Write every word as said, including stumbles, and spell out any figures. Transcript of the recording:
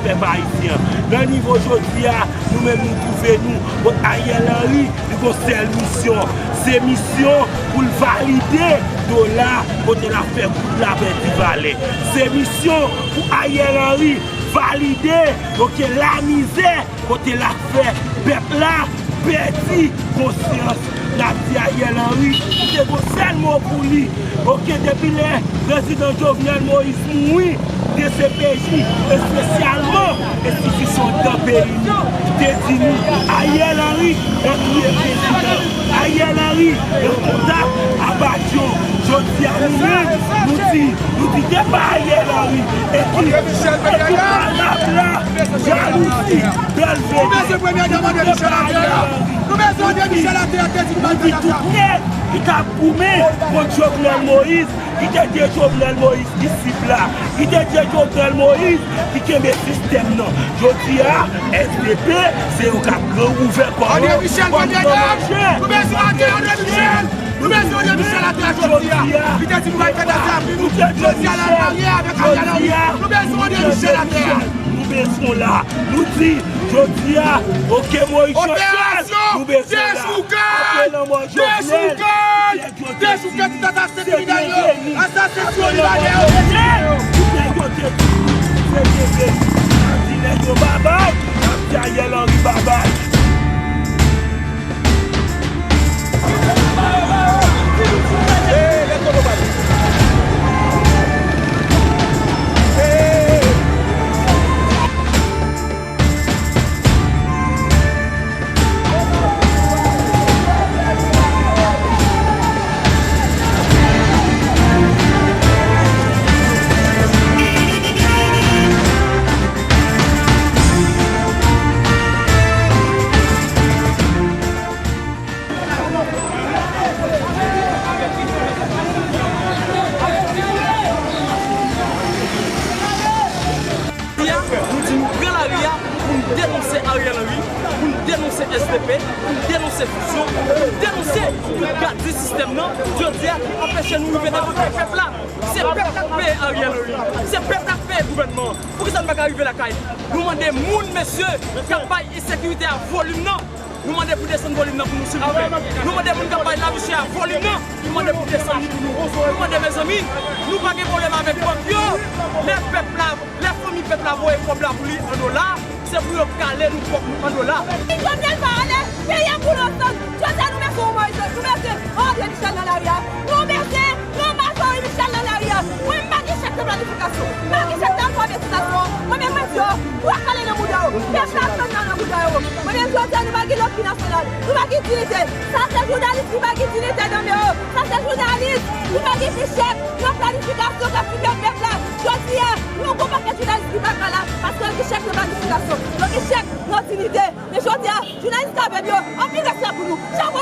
Pèp ayisyen. Nan nivo jodi a, nou menm nou twouve nou kot Ariel Henry, li gon sèl misyon. Se misyon pou l valide dola kote l ap fè goud la pèdi valè. Se misyon pou Ariel Henry valide, oke, lamizè kote l ap fè pèp la pèdi konsyans. N ap di Ariel Henry, li te gon sèl mo pou li. Oke, depi lè prezidan Jovenel Moïse mouri, D C P J, espesyalman enstitisyon dan peyi nou, te di nou, Ariel Henry, antre prezidan. Ariel Henry, an kontak a Badio. Jodi a nou menm, nou di, nou di depa Ariel Henry. Epi, epi palab la, jalouzi, bèl vre. Nou bezwen premye dam André Michel atè a. Nou bezwen André Michel atè a, te di nou pa l fè dam la. Tout nèg ki t ap goumen kont Jovenel Moïse, ki te di Jovenel Moïse ki sib la, ki te di Jovenel Moïse ki kenbe sistèm nan. Jodi a, S D P, se yo k ap gran ouvè kò yo. André Michel, premye dam. Nou bezwen atè André Michel. Nou bezwen André Michel atè a jodi a. Li te di nou pa l fè dam la. Jodi a, l al marye avèk Ariel Henry. Nou bezwen André Michel atè a. Nou bezwen la. Nou di, jodi a, oke, Moïse Jean Charles, nou bezwen la. Apre lanmò Jovenel, Dechouke tout asasen kriminèl yo, asasen sou Libanè yo, mesye yo. Tout nèg yo te di, se bebe, n ap di nèg yo babay, n ap di Ariel Henry babay. Jodi a, nou di nou pran lari a pou n denonse Ariel Henry, pou n denonse S D P, pou n denonse fizyon, pou n denonse tout gadri sistèm nan, jodi a ki anpeche nou rive devlope pèp la. Se pèp la k peye Ariel Henry, se pèp la k peye gouvènman an. Poukisa nou pa ka rive lakay nou? Nou mande moun, mesye, k ap bay ensekirite a volim nan. Nou mande pou desann volim nan pou nou, silvouplè. Nou mande moun k ap bay lavi chè a volim nan. Nou mande pou desann li pou nou. Nou mande, mezanmi, nou pa gen pwoblèm avèk bank yo. Lè pèp la, lè fanmi pèp la voye kòb la pou li an dola, se pou yo kale nou kòb nou an dola. Si Jovenel pa ale, peyi a koule ansanm. Jodi a nou bezwen Moïse, nou bezwen André Michel nan lari a. Nou bezwen yon Marc-Henri Michel nan lari a. Mwen, m pa gen chèk de planifikasyon. M pa gen chèk de alfabetizasyon. Mwen menm, mwen di yo, bwa kale nan mouda yo. Pèp la ap tann nan mouda yo. Mwen menm, jodi a, nou pa gen lòt ki nasyonal. Nou pa gen diyite. Sa se jounalis ki pa gen diyite nan men yo. Sa se jounalis ki pa gen ti chèk nan planifikasyon k ap kite pèp la. Jodi a, nou gon pakèt jounalis ki pa ka la paske yo gen chèk nan planifikasyon. Yo gen chèk nan diyite. Men jodi a, jounalis K P M yo, anpil respè pou nou. Jan